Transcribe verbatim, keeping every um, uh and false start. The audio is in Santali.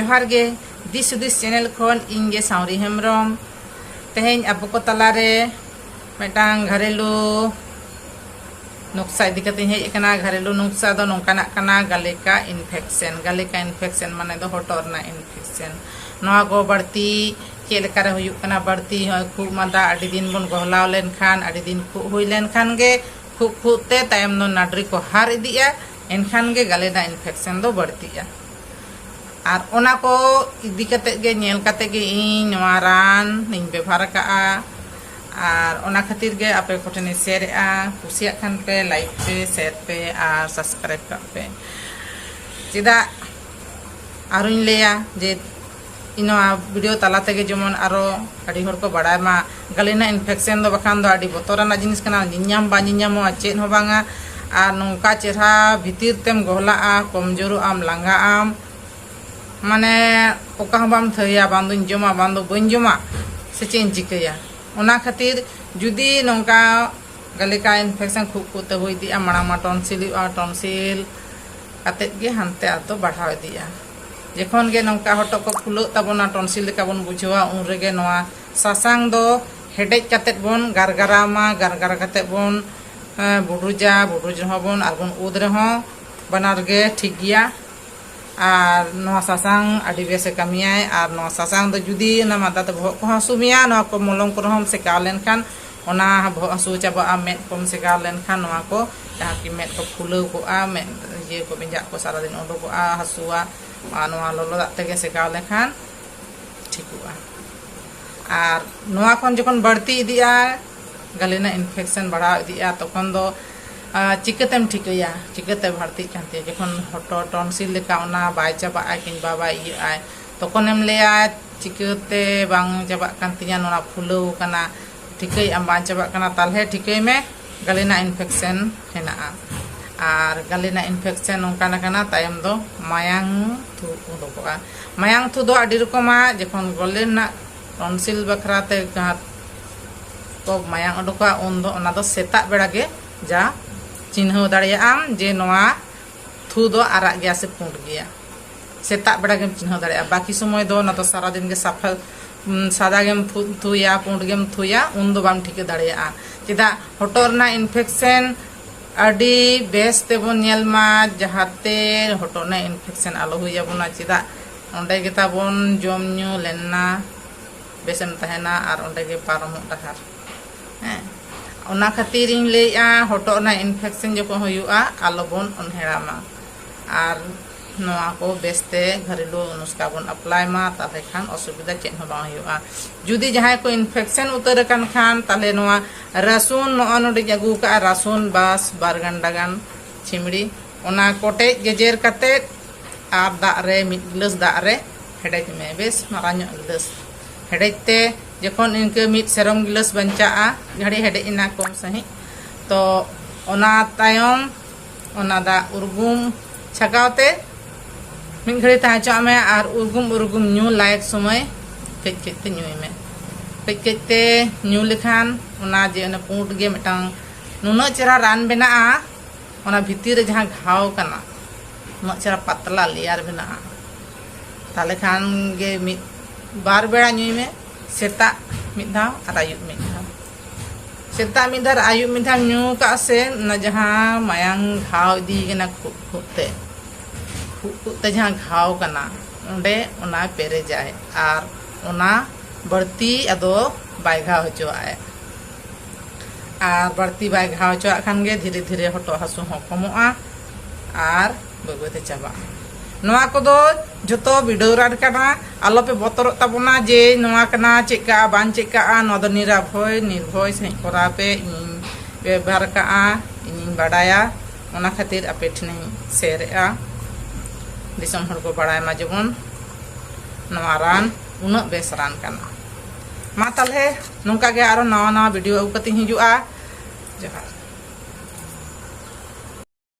ᱡᱚᱦᱟᱨ ᱜᱮ, ᱫᱤᱥ ᱦᱩᱫᱤᱥ ᱪᱮᱱᱮᱞ ᱠᱷᱚᱱ ᱤᱧ ᱜᱮ ᱥᱟᱶᱨᱤ ᱦᱮᱢᱵᱨᱚᱢ᱾ ᱛᱮᱦᱮᱧ ᱟᱵᱚ ᱠᱚ ᱛᱟᱞᱟᱨᱮ ᱢᱤᱫᱴᱟᱝ ᱜᱷᱟᱨᱮᱞᱩ ᱱᱚᱠᱥᱟ ᱤᱫᱤ ᱠᱟᱛᱮᱧ ᱦᱮᱡ ᱟᱠᱟᱱᱟ᱾ ᱜᱷᱟᱨᱮᱞᱩ ᱱᱚᱠᱥᱟ ᱫᱚ ᱱᱚᱝᱠᱟᱱᱟᱜ ᱠᱟᱱᱟ, ᱜᱟᱞᱮᱠᱟ ᱤᱱᱯᱷᱮᱠᱥᱮᱱ᱾ ᱜᱟᱞᱮᱠᱟ ᱤᱱᱯᱷᱮᱠᱥᱮᱱ ᱢᱟᱱᱮ ᱫᱚ ᱦᱚᱴᱚᱜ ᱨᱮᱱᱟᱜ ᱤᱱᱯᱷᱮᱠᱥᱮᱱ᱾ ᱱᱚᱣᱟ ᱠᱚ ᱵᱟᱹᱲᱛᱤ ᱪᱮᱫ ᱞᱮᱠᱟᱨᱮ ᱦᱩᱭᱩᱜ ᱠᱟᱱᱟ? ᱵᱟᱹᱲᱛᱤ ᱱᱚᱜᱼᱚᱭ ᱠᱷᱩᱜ ᱢᱟᱸᱫᱟ, ᱟᱹᱰᱤ ᱫᱤᱱ ᱵᱚᱱ ᱜᱚᱦᱞᱟᱣ ᱞᱮᱱᱠᱷᱟᱱ, ᱟᱹᱰᱤ ᱫᱤᱱ ᱠᱷᱩᱜ ᱦᱩᱭ ᱞᱮᱱᱠᱷᱟᱱ ᱜᱮ, ᱠᱷᱩᱜ ᱠᱷᱩᱜ ᱛᱮ ᱛᱟᱭᱚᱢ ᱫᱚ ᱱᱟᱹᱰᱨᱤ ᱠᱚ ᱦᱟᱨ ᱤᱫᱤᱜᱼᱟ, ᱮᱱᱠᱷᱟᱱ ᱜᱮ ᱜᱟᱞᱮᱠᱟ ᱤᱱᱯᱷᱮᱠᱥᱮᱱ ᱫᱚ ᱵᱟᱹᱲᱛᱤᱜᱼᱟ᱾ ᱟᱨ ᱚᱱᱟ ᱠᱚ ᱤᱫᱤ ᱠᱟᱛᱮ ᱜᱮ, ᱧᱮᱞ ᱠᱟᱛᱮ ᱜᱮ ᱤᱧ ᱱᱚᱣᱟ ᱨᱟᱱ ᱤᱧ ᱵᱮᱵᱷᱟᱨ ᱟᱠᱟᱫᱼᱟ᱾ ᱟᱨ ᱚᱱᱟ ᱠᱷᱟᱹᱛᱤᱨ ᱜᱮ ᱟᱯᱮ ᱠᱚᱴᱷᱮᱱᱤᱧ ᱥᱮᱭᱟᱨᱮᱫᱼᱟ᱾ ᱠᱩᱥᱤᱭᱟᱜ ᱠᱷᱟᱱ ᱯᱮ ᱞᱟᱭᱤᱠ ᱯᱮ, ᱥᱮᱭᱟᱨ ᱯᱮ ᱟᱨ ᱥᱟᱵᱥᱠᱨᱟᱭᱤᱵ ᱠᱟᱜ ᱯᱮ᱾ ᱪᱮᱫᱟᱜ ᱟᱨᱚᱧ ᱞᱟᱹᱭᱟ ᱡᱮ ᱤᱧ ᱱᱚᱣᱟ ᱵᱷᱤᱰᱤᱭᱳ ᱛᱟᱞᱟ ᱛᱮᱜᱮ ᱡᱮᱢᱚᱱ ᱟᱨᱚ ᱟᱹᱰᱤ ᱦᱚᱲ ᱠᱚ ᱵᱟᱲᱟᱭ ᱢᱟ, ᱜᱟᱞᱮᱠᱟ ᱤᱱᱯᱷᱮᱠᱥᱮᱱ ᱫᱚ ᱵᱟᱠᱷᱟᱱ ᱫᱚ ᱟᱹᱰᱤ ᱵᱚᱛᱚᱨᱟᱱᱟᱜ ᱡᱤᱱᱤᱥ ᱠᱟᱱᱟ᱾ ᱧᱮᱧᱟᱢ ᱵᱟᱝ ᱧᱮᱧᱟᱢᱚᱜᱼᱟ, ᱪᱮᱫ ᱦᱚᱸ ᱵᱟᱝᱟ᱾ ᱟᱨ ᱱᱚᱝᱠᱟ ᱪᱮᱦᱨᱟ ᱵᱷᱤᱛᱤᱨ ᱛᱮᱢ ᱜᱚᱦᱞᱟᱜᱼᱟ, ᱠᱚᱢᱡᱳᱨᱚᱜ ᱟᱢ, ᱞᱟᱸᱜᱟᱜ ᱟᱢ, ᱢᱟᱱᱮ ᱚᱠᱟ ᱦᱚᱸ ᱵᱟᱢ ᱴᱷᱟᱹᱭᱟ, ᱵᱟᱝ ᱫᱚᱧ ᱡᱚᱢᱟ, ᱵᱟᱝ ᱫᱚ ᱵᱟᱹᱧ ᱡᱚᱢᱟ, ᱥᱮ ᱪᱮᱫ ᱤᱧ ᱪᱤᱠᱟᱹᱭᱟ᱾ ᱚᱱᱟ ᱠᱷᱟᱹᱛᱤᱨ ᱡᱩᱫᱤ ᱱᱚᱝᱠᱟ ᱜᱟᱞᱮᱠᱟ ᱤᱱᱯᱷᱮᱠᱥᱮᱱ ᱠᱷᱩᱜ ᱠᱷᱩᱜ ᱛᱮ ᱦᱩᱭ ᱤᱫᱤᱜᱼᱟ, ᱢᱟᱲᱟᱝ ᱢᱟ ᱴᱚᱱᱥᱤᱞ ᱦᱩᱭᱩᱜᱼᱟ, ᱴᱚᱱᱥᱤᱞ ᱠᱟᱛᱮᱫ ᱜᱮ ᱦᱟᱱᱛᱮ ᱟᱫᱚ ᱵᱟᱲᱦᱟᱣ ᱤᱫᱤᱜᱼᱟ᱾ ᱡᱚᱠᱷᱚᱱ ᱜᱮ ᱱᱚᱝᱠᱟ ᱦᱚᱴᱚᱜ ᱠᱚ ᱯᱷᱩᱞᱟᱹᱜ ᱛᱟᱵᱚᱱᱟ, ᱴᱚᱱᱥᱤᱞ ᱞᱮᱠᱟ ᱵᱚᱱ ᱵᱩᱡᱷᱟᱹᱣᱟ, ᱩᱱ ᱨᱮᱜᱮ ᱱᱚᱣᱟ ᱥᱟᱥᱟᱝ ᱫᱚ ᱦᱮᱰᱮᱡ ᱠᱟᱛᱮᱫ ᱵᱚᱱ ᱜᱟᱨᱜᱟᱨᱟᱣ ᱢᱟ᱾ ᱜᱟᱨᱜᱟᱨ ᱠᱟᱛᱮᱫ ᱵᱚᱱ, ᱮᱸ, ᱵᱩᱰᱨᱩᱡᱟ, ᱵᱩᱰᱨᱩᱡ ᱨᱮᱦᱚᱸ ᱵᱚᱱ ᱟᱨ ᱵᱚᱱ ᱩᱫ ᱨᱮᱦᱚᱸ ᱵᱟᱱᱟᱨ ᱜᱮ ᱴᱷᱤᱠ ᱜᱮᱭᱟ᱾ ᱟᱨ ᱱᱚᱣᱟ ᱥᱟᱥᱟᱝ ᱟᱹᱰᱤ ᱵᱮᱥᱮ ᱠᱟᱹᱢᱤᱭᱟᱭ᱾ ᱟᱨ ᱱᱚᱣᱟ ᱥᱟᱥᱟᱝ ᱫᱚ ᱡᱩᱫᱤ ᱚᱱᱟ ᱢᱟᱸᱫᱟ ᱛᱮ ᱵᱚᱦᱚᱜ ᱠᱚ ᱦᱟᱹᱥᱩ ᱢᱮᱭᱟ, ᱱᱚᱣᱟ ᱠᱚ ᱢᱚᱞᱚᱝ ᱠᱚᱨᱮ ᱦᱚᱸᱢ ᱥᱮᱠᱟᱣ ᱞᱮᱱᱠᱷᱟᱱ ᱚᱱᱟ ᱵᱚᱦᱚᱜ ᱦᱟᱹᱥᱩ ᱪᱟᱵᱟᱜᱼᱟ᱾ ᱢᱮᱫ ᱠᱚᱢ ᱥᱮᱠᱟᱣ ᱞᱮᱱᱠᱷᱟᱱ ᱱᱚᱣᱟ ᱠᱚ ᱡᱟᱦᱟᱸ ᱠᱤ ᱢᱮᱫ ᱠᱚ ᱯᱷᱩᱞᱟᱹᱣ ᱠᱚᱜᱼᱟ, ᱢᱮᱫ ᱤᱭᱟᱹ ᱠᱚ ᱵᱮᱸᱡᱟᱜ ᱠᱚ ᱥᱟᱨᱟᱫᱤᱱ ᱩᱰᱩᱠᱚᱜᱼᱟ, ᱦᱟᱹᱥᱩᱣᱟ, ᱟᱨ ᱱᱚᱣᱟ ᱞᱚᱞᱚ ᱫᱟᱜ ᱛᱮᱜᱮ ᱥᱮᱠᱟᱣ ᱞᱮᱠᱷᱟᱱ ᱴᱷᱤᱠᱚᱜᱼᱟ᱾ ᱟᱨ ᱱᱚᱣᱟ ᱠᱷᱚᱱ ᱡᱚᱠᱷᱚᱱ ᱵᱟᱹᱲᱛᱤ ᱤᱫᱤᱜᱼᱟ, ᱜᱟᱞᱮᱠᱟ ᱤᱱᱯᱷᱮᱠᱥᱮᱱ ᱵᱟᱲᱦᱟᱣ ᱤᱫᱤᱜᱼᱟ, ᱛᱚᱠᱷᱚᱱ ᱫᱚ, ᱟᱸ, ᱪᱤᱠᱟᱹᱛᱮᱢ ᱴᱷᱤᱠᱟᱹᱭᱟ? ᱪᱤᱠᱟᱹᱛᱮ ᱵᱟᱹᱲᱛᱤᱜ ᱠᱟᱱ ᱛᱤᱧᱟ? ᱡᱚᱠᱷᱚᱱ ᱦᱚᱴᱚ ᱴᱚᱱᱥᱤᱞ ᱞᱮᱠᱟ ᱚᱱᱟ ᱵᱟᱭ ᱪᱟᱵᱟᱜᱼᱟ ᱠᱤᱝᱵᱟ ᱵᱟᱭ ᱤᱭᱟᱹᱜᱼᱟᱭ, ᱛᱚᱠᱷᱚᱱᱮᱢ ᱞᱟᱹᱭᱟ, "ᱪᱤᱠᱟᱹᱛᱮ ᱵᱟᱝ ᱪᱟᱵᱟᱜ ᱠᱟᱱ ᱛᱤᱧᱟ? ᱱᱚᱣᱟ ᱯᱷᱩᱞᱟᱹᱣ ᱠᱟᱱᱟ, ᱴᱷᱤᱠᱟᱹᱭᱮᱫ ᱟᱢ ᱵᱟᱝ ᱪᱟᱵᱟᱜ ᱠᱟᱱᱟ", ᱛᱟᱦᱚᱞᱮ ᱴᱷᱤᱠᱟᱹᱭ ᱢᱮ ᱜᱟᱞᱮᱠᱟ ᱤᱱᱯᱷᱮᱠᱥᱮᱱ ᱦᱮᱱᱟᱜᱼᱟ᱾ ᱟᱨ ᱜᱟᱞᱮᱠᱟ ᱤᱱᱯᱷᱮᱠᱥᱮᱱ ᱱᱚᱝᱠᱟᱱ ᱠᱟᱱᱟ, ᱛᱟᱭᱚᱢ ᱫᱚ ᱢᱟᱭᱟᱝ ᱛᱩᱫ ᱩᱰᱩᱠᱚᱜᱼᱟ᱾ ᱢᱟᱭᱟᱝ ᱛᱩᱫ ᱫᱚ ᱟᱹᱰᱤ ᱨᱚᱠᱚᱢᱟ᱾ ᱡᱚᱠᱷᱚᱱ ᱜᱟᱞᱮᱠᱟ ᱨᱮᱱᱟᱜ ᱴᱚᱱᱥᱤᱞ ᱵᱟᱠᱷᱨᱟ ᱛᱮ ᱡᱟᱦᱟᱸ ᱠᱚ ᱢᱟᱭᱟᱝ ᱩᱰᱩᱠᱚᱜᱼᱟ, ᱩᱱ ᱫᱚ ᱚᱱᱟ ᱫᱚ ᱥᱮᱛᱟᱜ ᱵᱮᱲᱟ ᱜᱮ ᱡᱟ ᱪᱤᱱᱦᱟᱹᱣ ᱫᱟᱲᱮᱭᱟᱜ ᱟᱢ ᱡᱮ ᱱᱚᱣᱟ ᱛᱷᱩ ᱫᱚ ᱟᱨᱟᱜ ᱜᱮᱭᱟ ᱥᱮ ᱯᱩᱸᱰ ᱜᱮᱭᱟ᱾ ᱥᱮᱛᱟᱜ ᱵᱮᱲᱟ ᱜᱮᱢ ᱪᱤᱱᱦᱟᱹᱣ ᱫᱟᱲᱮᱭᱟᱜᱼᱟ᱾ ᱵᱟᱹᱠᱤ ᱥᱚᱢᱚᱭ ᱫᱚ ᱚᱱᱟ ᱫᱚ ᱥᱟᱨᱟᱫᱤᱱ ᱜᱮ ᱥᱟᱯᱷᱟ, ᱩᱢ, ᱥᱟᱫᱟ ᱜᱮᱢ ᱛᱷᱩ-, ᱛᱷᱩᱭᱟ, ᱯᱩᱸᱰ ᱜᱮᱢ ᱛᱷᱩᱭᱟ, ᱩᱱ ᱫᱚ ᱵᱟᱢ ᱴᱷᱤᱠᱟᱹ ᱫᱟᱲᱮᱭᱟᱜᱼᱟ᱾ ᱪᱮᱫᱟᱜ? ᱦᱚᱴᱚᱜ ᱨᱮᱱᱟᱜ ᱤᱱᱯᱷᱮᱠᱥᱮᱱ ᱟᱹᱰᱤ ᱵᱮᱥ ᱛᱮᱵᱚᱱ ᱧᱮᱞ ᱢᱟ, ᱡᱟᱦᱟᱸᱛᱮ ᱦᱚᱴᱚᱜ ᱨᱮᱱᱟᱜ ᱤᱱᱯᱷᱮᱠᱥᱮᱱ ᱟᱞᱚ ᱦᱩᱭ ᱟᱵᱚᱱᱟ᱾ ᱪᱮᱫᱟᱜ? ᱚᱸᱰᱮ ᱜᱮ ᱛᱟᱵᱚᱱ ᱡᱚᱢ ᱧᱩ ᱞᱮᱱᱟ, ᱵᱮᱥᱮᱢ ᱛᱟᱦᱮᱱᱟ, ᱟᱨ ᱚᱸᱰᱮ ᱜᱮ ᱯᱟᱨᱚᱢᱚᱜ ᱰᱟᱦᱟᱨ᱾ ᱦᱮᱸ, ᱚᱱᱟ ᱠᱷᱟᱹᱛᱤᱨ ᱤᱧ ᱞᱟᱹᱭᱮᱫᱼᱟ, ᱦᱚᱴᱚᱜ ᱨᱮᱱᱟᱜ ᱤᱱᱯᱷᱮᱠᱥᱮᱱ ᱡᱚᱠᱷᱚᱱ ᱦᱩᱭᱩᱜᱼᱟ, ᱟᱞᱚᱵᱚᱱ ᱚᱱᱦᱮᱲᱟ ᱢᱟ᱾ ᱟᱨ ᱱᱚᱣᱟ ᱠᱚ ᱵᱮᱥᱛᱮ ᱜᱷᱟᱨᱮᱞᱩ ᱱᱩᱥᱠᱟ ᱵᱚᱱ ᱟᱯᱞᱟᱭ ᱢᱟ, ᱛᱟᱦᱚᱞᱮ ᱠᱷᱟᱱ ᱚᱥᱩᱵᱤᱫᱷᱟ ᱪᱮᱫ ᱦᱚᱸ ᱵᱟᱝ ᱦᱩᱭᱩᱜᱼᱟ᱾ ᱡᱩᱫᱤ ᱡᱟᱦᱟᱸᱭ ᱠᱚ ᱤᱱᱯᱷᱮᱠᱥᱮᱱ ᱩᱛᱟᱹᱨ ᱟᱠᱟᱱ ᱠᱷᱟᱱ, ᱛᱟᱦᱚᱞᱮ ᱱᱚᱣᱟ ᱨᱟᱹᱥᱩᱱ, ᱱᱚᱜᱼᱚ ᱱᱚᱰᱮᱧ ᱟᱹᱜᱩ ᱟᱠᱟᱫᱼᱟ, ᱨᱟᱹᱥᱩᱱ ᱵᱟᱥ ᱵᱟᱨ ᱜᱟᱱᱰᱟ ᱜᱟᱱ ᱪᱷᱤᱢᱲᱤ, ᱚᱱᱟ ᱠᱚᱴᱮᱡ ᱜᱮᱡᱮᱨ ᱠᱟᱛᱮᱫ ᱟᱨ ᱫᱟᱜ ᱨᱮ, ᱢᱤᱫ ᱜᱤᱞᱟᱹᱥ ᱫᱟᱜ ᱨᱮ ᱦᱮᱰᱮᱡ ᱢᱮ, ᱵᱮᱥ ᱢᱟᱨᱟᱝ ᱧᱚᱜ ᱜᱤᱞᱟᱹᱥ᱾ ᱦᱮᱰᱮᱡ ᱛᱮ ᱡᱚᱠᱷᱚᱱ ᱤᱱᱠᱟᱹ ᱢᱤᱫ ᱥᱮᱨᱚᱢ ᱜᱤᱞᱟᱹᱥ ᱵᱟᱧᱪᱟᱜᱼᱟ, ᱜᱷᱟᱹᱲᱤ ᱦᱮᱰᱮᱡ ᱮᱱᱟ ᱠᱚᱢ ᱥᱟᱺᱦᱤᱡ, ᱛᱚ ᱚᱱᱟ ᱛᱟᱭᱚᱢ ᱚᱱᱟ ᱫᱟᱜ ᱩᱨᱜᱩᱢ ᱪᱷᱟᱠᱟᱣ ᱛᱮ ᱢᱤᱫ ᱜᱷᱟᱹᱲᱤ ᱛᱟᱦᱮᱸ ᱦᱚᱪᱚᱣᱟᱜ ᱢᱮ ᱟᱨ ᱩᱨᱜᱩᱢ ᱩᱨᱜᱩᱢ ᱧᱩ ᱞᱟᱭᱮᱠ ᱥᱚᱢᱚᱭ ᱠᱟᱹᱡ ᱠᱟᱹᱡ ᱛᱮ ᱧᱩᱭ ᱢᱮ᱾ ᱠᱟᱹᱡ ᱠᱟᱹᱡ ᱛᱮ ᱧᱩ ᱞᱮᱠᱷᱟᱱ ᱚᱱᱟ ᱡᱮ ᱚᱱᱟ ᱯᱩᱸᱰ ᱜᱮ ᱢᱤᱫᱴᱟᱝ ᱱᱩᱱᱟᱹᱜ ᱪᱮᱦᱨᱟ ᱨᱟᱱ ᱵᱮᱱᱟᱜᱼᱟ, ᱚᱱᱟ ᱵᱷᱤᱛᱤᱨ ᱨᱮ ᱡᱟᱦᱟᱸ ᱜᱷᱟᱣ ᱠᱟᱱᱟ, ᱩᱱᱟᱹᱜ ᱪᱮᱦᱨᱟ ᱯᱟᱛᱞᱟ ᱞᱮᱭᱟᱨ ᱵᱮᱱᱟᱜᱼᱟ᱾ ᱛᱟᱦᱚᱞᱮ ᱠᱷᱟᱱ ᱜᱮ ᱢᱤᱫ ᱵᱟᱨ ᱵᱮᱲᱟ ᱧᱩᱭ ᱢᱮ, ᱥᱮᱛᱟᱜ ᱢᱤᱫ ᱫᱷᱟᱣ ᱟᱨ ᱟᱹᱭᱩᱵ ᱢᱤᱫ ᱫᱷᱟᱣ᱾ ᱥᱮᱛᱟᱜ ᱢᱤᱫ ᱫᱷᱟᱣ ᱟᱨ ᱟᱹᱭᱩᱵ ᱢᱤᱫ ᱫᱷᱟᱣ ᱧᱩ ᱠᱟᱜ ᱥᱮ, ᱚᱱᱟ ᱡᱟᱦᱟᱸ ᱢᱟᱭᱟᱝ ᱜᱷᱟᱣ ᱤᱫᱤ ᱠᱟᱱᱟ ᱠᱷᱩᱜ ᱠᱷᱩᱜ ᱛᱮ, ᱠᱷᱩᱜ ᱠᱷᱩᱜ ᱛᱮ ᱡᱟᱦᱟᱸ ᱜᱷᱟᱣ ᱠᱟᱱᱟ, ᱚᱸᱰᱮ ᱚᱱᱟ ᱯᱮᱨᱮᱡᱟᱭ ᱟᱨ ᱚᱱᱟ ᱵᱟᱹᱲᱛᱤ ᱟᱫᱚ ᱵᱟᱭ ᱜᱷᱟᱣ ᱦᱚᱪᱚᱣᱟᱜᱼᱟᱭ᱾ ᱟᱨ ᱵᱟᱹᱲᱛᱤ ᱵᱟᱭ ᱜᱷᱟᱣ ᱦᱚᱪᱚᱣᱟᱜ ᱠᱷᱟᱱ ᱜᱮ ᱫᱷᱤᱨᱮ ᱫᱷᱤᱨᱮ ᱦᱚᱴᱚᱜ ᱦᱟᱹᱥᱩ ᱦᱚᱸ ᱠᱚᱢᱚᱜᱼᱟ ᱟᱨ ᱵᱟᱹᱭ ᱵᱟᱹᱭ ᱛᱮ ᱪᱟᱵᱟᱜᱼᱟ᱾ ᱱᱚᱣᱟ ᱠᱚᱫᱚ ᱡᱷᱚᱛᱚ ᱵᱤᱰᱟᱹᱣ ᱨᱟᱱ ᱠᱟᱱᱟ, ᱟᱞᱚᱯᱮ ᱵᱚᱛᱚᱨᱚᱜ ᱛᱟᱵᱚᱱᱟ ᱡᱮ ᱱᱚᱣᱟ ᱠᱟᱱᱟ, ᱪᱮᱫ ᱠᱟᱜᱼᱟ, ᱵᱟᱝ ᱪᱮᱫ ᱠᱟᱜᱼᱟ, ᱱᱚᱣᱟ ᱫᱚ ᱱᱤᱨᱟᱵᱷᱚᱭ ᱱᱤᱨᱵᱷᱚᱭ ᱥᱟᱺᱦᱤᱡ ᱠᱚᱨᱟᱣ ᱯᱮ᱾ ᱤᱧᱤᱧ ᱵᱮᱵᱚᱦᱟᱨ ᱠᱟᱜᱼᱟ, ᱤᱧᱤᱧ ᱵᱟᱰᱟᱭᱟ, ᱚᱱᱟ ᱠᱷᱟᱹᱛᱤᱨ ᱟᱯᱮ ᱴᱷᱮᱱᱤᱧ ᱥᱮᱭᱟᱨᱮᱜᱼᱟ, ᱫᱤᱥᱚᱢ ᱦᱚᱲ ᱠᱚ ᱵᱟᱲᱟᱭ ᱢᱟ ᱡᱮᱢᱚᱱ ᱱᱚᱣᱟ ᱨᱟᱱ ᱩᱱᱟᱹᱜ ᱵᱮᱥ ᱨᱟᱱ ᱠᱟᱱᱟ᱾ ᱢᱟ ᱛᱟᱦᱞᱮ ᱱᱚᱝᱠᱟ ᱜᱮ ᱟᱨᱚ ᱱᱟᱣᱟ ᱱᱟᱣᱟ ᱵᱷᱤᱰᱤᱭᱳ ᱟᱹᱜᱩ ᱠᱟᱛᱮᱧ ᱦᱤᱡᱩᱜᱼᱟ᱾ ᱡᱚᱦᱟᱨ᱾